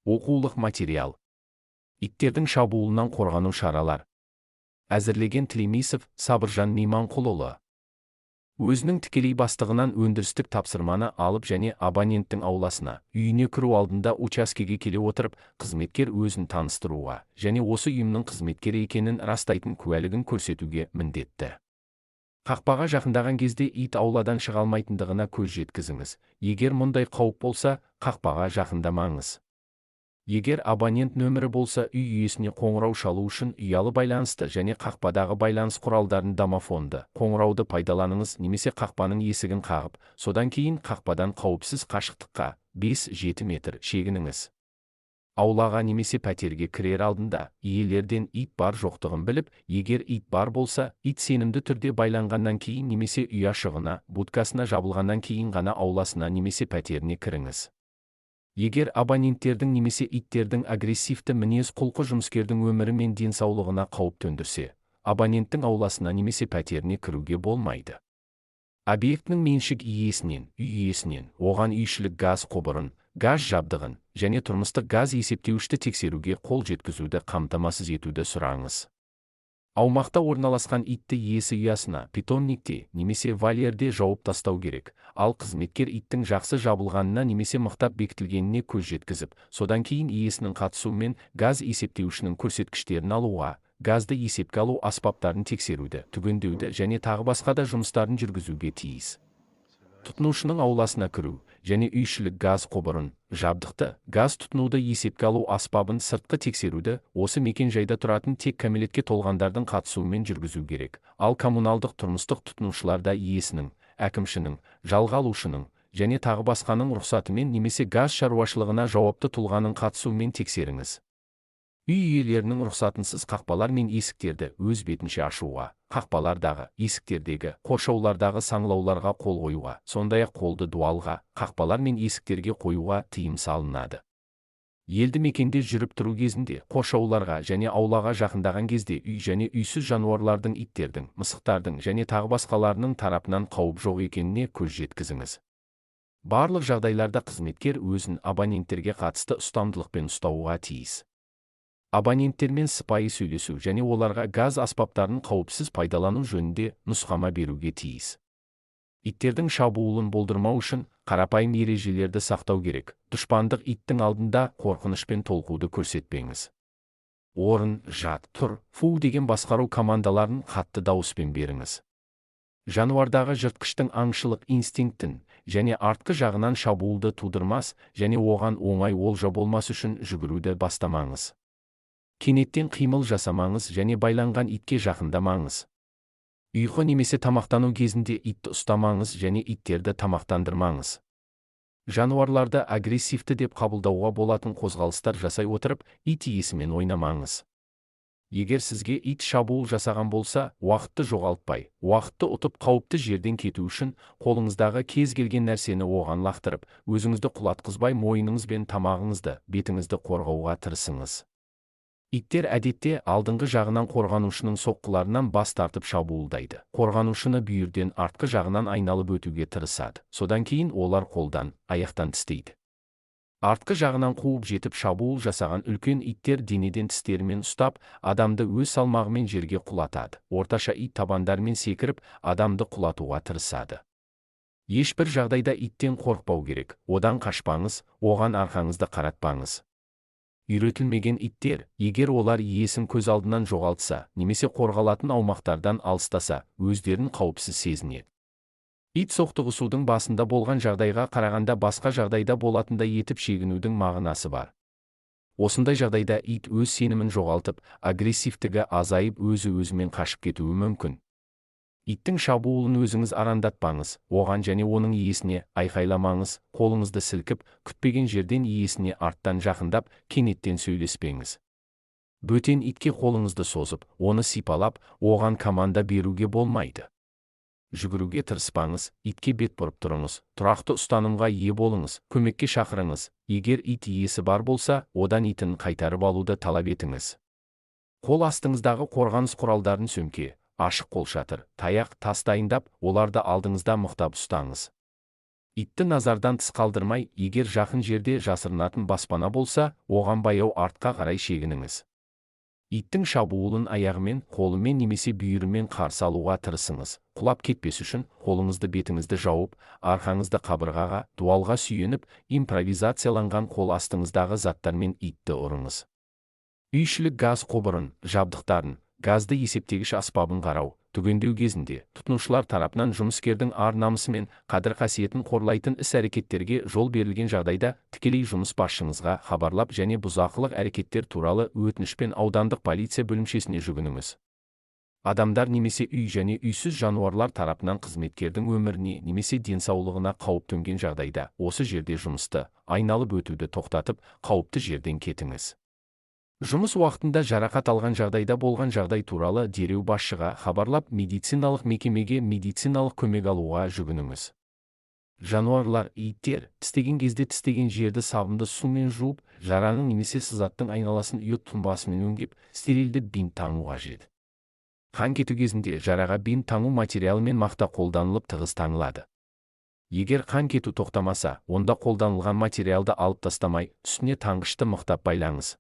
Оқулық материал. Иттердің шабуылынан қорғану шаралар. Әзірлеген Тілемисов Сабыржан Мейманқұлұлы. Өзінің тікелей бастығынан өндірістік тапсырманы алып және абоненттің ауласына, үйіне кіру алдында учаскеге келе отырып, қызметкер өзін таныстыруға және осы ұйымның қызметкері екенін растайтын куәлігін көрсетуге міндетті. Қақпаға жақындаған кезде ит ауладан шыға алмайтындығына көз жеткізіңіз. Егер мұндай қауіп болса, қақпаға жақындамаңыз. Егер абонент нөмірі болса, үй иесіне қоңырау шалу үшін ұялы байланысты және қақпадағы байланыс құралдарын, домофонды, қоңырауды пайдаланыңыз немесе қақпаның есігін қағып, содан кейін қақпадан қауіпсіз қашықтыққа 5-7 метр шегініңіз. Аулаға немесе пәтерге кірер алдында иелерден ит бар жоқтығын біліп, егер ит бар болса, ит сенімді түрде байланғаннан кейін немесе ұяшығына, будкасына жабылғаннан кейін ғана ауласына немесе пәтеріне кіріңіз. Егер абоненттердің немесе иттердің агрессивті мінез құлқы жұмыскердің өмірі мен денсаулығына қауіп төндірсе, абоненттің ауласына немесе пәтеріне кіруге болмайды. Объектінің меншік иесінен, үй иесінен, оған үйішілік газ құбырын, газ жабдығын және тұрмыстық газ есептеуішті тексеруге қол жеткізуді қамтамасыз етуді сұраңыз. Аумақта орналасқан итті иесі ұясына, питомникте немесе вольерде жауып тастау керек, ал қызметкер иттің жақсы жабылғанына немесе мықтап бекітілгеніне көз жеткізіп, содан кейін иесінің қатысуымен газ есептеуішінің көрсеткіштерін алуға, газды есепке алу аспаптарын тексеруді, түгендеуді және тағы басқа да жұмыстарын жүргізуге тиіс. Тұтынушының ауласына кіру және үйшілік газ құбырын, жабдықты, газ тұтынуды есепке алу аспабын сыртқы тексеруді осы мекен-жайда тұратын тек кәмелетке толғандардың қатысуымен жүргізу керек, ал коммуналдық тұрмыстық тұтынушыларда иесінің, әкімшінің, жалға алушының және тағы басқаның рұқсатымен немесе газ шаруашылығына жауапты тұлғаның қатысуымен тексеріңіз. Үй иелерінің рұқсатынсыз қақпалар мен есіктерді өз бетінше ашуға, қақпалардағы, есіктердегі, қоршаулардағы саңылауларға қол қоюға, сондай-ақ қолды дуалға, қақпалар мен есіктерге қоюға тыйым салынады. Елді мекенде жүріп тұру кезінде, қоршауларға және аулаға жақындаған кезде үй және үйсіз жануарлардың, иттердің, мысықтардың және тағы басқаларының тарапынан қауіп жоқ екеніне көз жеткізіңіз. Барлық жағдайларда қызметкер өзін абоненттерге қатысты ұстамдылықпен ұстауға тиіс. Абоненттермен сыпайы сөйлесу және оларға газ аспаптарын қауіпсіз пайдалану жөнінде нұсқама беруге тиіс. Иттердің шабуылын болдырмау үшін қарапайым ережелерді сақтау керек. Дұшпандық иттің алдында қорқыныш пен толқуды көрсетпеңіз. Орын, жат, тұр, фу деген басқару командаларын қатты дауыспен беріңіз. Жануардағы жыртқыштың аңшылық инстинктін және артқы жағынан шабуылды тудырмас және оған оңай олжа болмас үшін жүгіруді бастамаңыз. Кенеттен қимыл жасамаңыз және байланған итке жақындамаңыз. Ұйқы немесе тамақтану кезінде итті ұстамаңыз және иттерді тамақтандырмаңыз. Жануарларды агрессивті деп қабылдауға болатын қозғалыстар жасай отырып, ит иесімен ойнамаңыз. Егер сізге ит шабуыл жасаған болса, уақытты жоғалтпай, уақытты ұтып қауіпті жерден кету үшін қолыңыздағы кез келген нәрсені оған лақтырып, өзіңізді құлатқызбай мойныңыз бен тамағыңызды, бетіңізді қорғауға тырысыңыз. Иттер әдетте алдыңғы жағынан қорғанушының соққыларынан бас тартып шабуылдайды. Қорғанушыны бүйірден артқы жағынан айналып өтуге тырысады. Содан кейін олар қолдан, аяқтан тістейді. Артқы жағынан қуып жетіп шабуыл жасаған үлкен иттер денеден тістерімен ұстап, адамды өз салмағымен жерге құлатады. Орташа ит табандарымен секіріп, адамды құлатуға тырысады. Ешбір жағдайда иттен қорықпау керек. Одан қашпаңыз, оған арқаңызды қаратпаңыз. Үйретілмеген иттер, егер олар иесін көз алдынан жоғалтса, немесе қорғалатын аумақтардан алыстаса, өздерін қауіпсіз сезінеді. Ит соқтығысудың басында болған жағдайға қарағанда басқа жағдайда болатындай етіп шегінудің мағынасы бар. Осындай жағдайда ит өз сенімін жоғалтып, агрессивтігі азайып, өзі-өзімен қашып кетуі мүмкін. Иттің шабуылын өзіңіз арандатпаңыз, оған және оның иесіне айқайламаңыз, қолыңызды сілкіп, күтпеген жерден иесіне арттан жақындап, кенеттен сөйлеспеңіз. Бөтен итке қолыңызды созып, оны сипалап, оған команда беруге болмайды. Жүгіруге тырыспаңыз, итке бет бұрып тұрыңыз, тұрақты ұстанымға ие болыңыз, көмекке шақырыңыз. Егер ит иесі бар болса, одан итін қайтарып алуды талап етіңіз. Қол астыңыздағы қорғаныс құралдарын сөмке, ашық қолшатыр, таяқ, тас дайындап, оларды алдыңызда мықтап ұстаңыз. Итті назардан тыс қалдырмай, егер жақын жерде жасырынатын баспана болса, оған баяу артқа қарай шегініңіз. Иттің шабуылын аяғымен, қолымен немесе бүйірімен қарсы алуға тырысыңыз. Құлап кетпес үшін қолыңызды бетіңізді жауып, арқаңызды қабырғаға, дуалға сүйеніп, импровизацияланған қол астыңыздағы заттармен итті ұрыңыз. Үйшілік газ құбырын, жабдықтарын, газды есептегіш аспабын қарау, түгендеу кезінде тұтынушылар тарапынан жұмыскердің ар-намысы мен қадір-қасиетін қорлайтын іс-әрекеттерге жол берілген жағдайда тікелей жұмыс басшыңызға хабарлап және бұзақылық әрекеттер туралы өтінішпен аудандық полиция бөлімшесіне жүгініңіз. Адамдар немесе үй және үйсіз жануарлар тарапынан қызметкердің өміріне немесе денсаулығына қауіп төнген жағдайда осы жерде жұмысты айналып өтуді тоқтатып, қауіпті жерден кетіңіз. Жұмыс уақытында жарақат алған жағдайда болған жағдай туралы дереу басшыға хабарлап, медициналық мекемеге медициналық көмек алуға жүгініңіз. Жануарлар, иттер тістеген кезде тістеген жерді сабынды сумен жуып, жараның немесе сызаттың айналасын йод тұнбасымен өңдеп, стерилді бинт таңу қажет. Қан кету кезінде жараға бинт таңу материалы мен мақта қолданылып тығыз таңылады. Егер қан кету тоқтамаса, онда қолданылған материалды алып тастамай, үстіне таңғышты мықтап байлаңыз.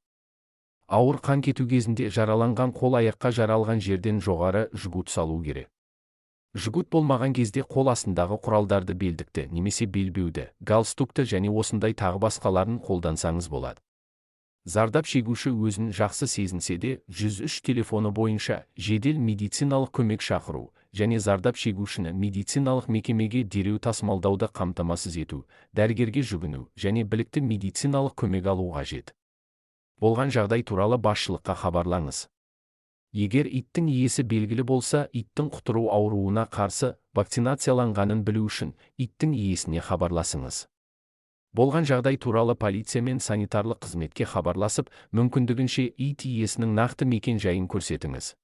Ауыр қан кету кезінде жараланған қол аяққа жаралған жерден жоғары жгут салу керек. Жгут болмаған кезде қол астындағы құралдарды, белдікті немесе белбеуді, галстукты және осындай тағы басқаларын қолдансаңыз болады. Зардап шегуші өзін жақсы сезінсе де, 103 телефоны бойынша жедел медициналық көмек шақыру және зардап шегушіні медициналық мекемеге дереу тасымалдауды қамтамасыз ету, дәрігерге жүгіну және білікті медициналық көмек алу қажет. Болған жағдай туралы басшылыққа хабарлаңыз. Егер иттің иесі белгілі болса, иттің құтыру ауруына қарсы вакцинацияланғанын білу үшін иттің иесіне хабарласыңыз. Болған жағдай туралы полиция мен санитарлық қызметке хабарласып, мүмкіндігінше ит иесінің нақты мекен жайын көрсетіңіз.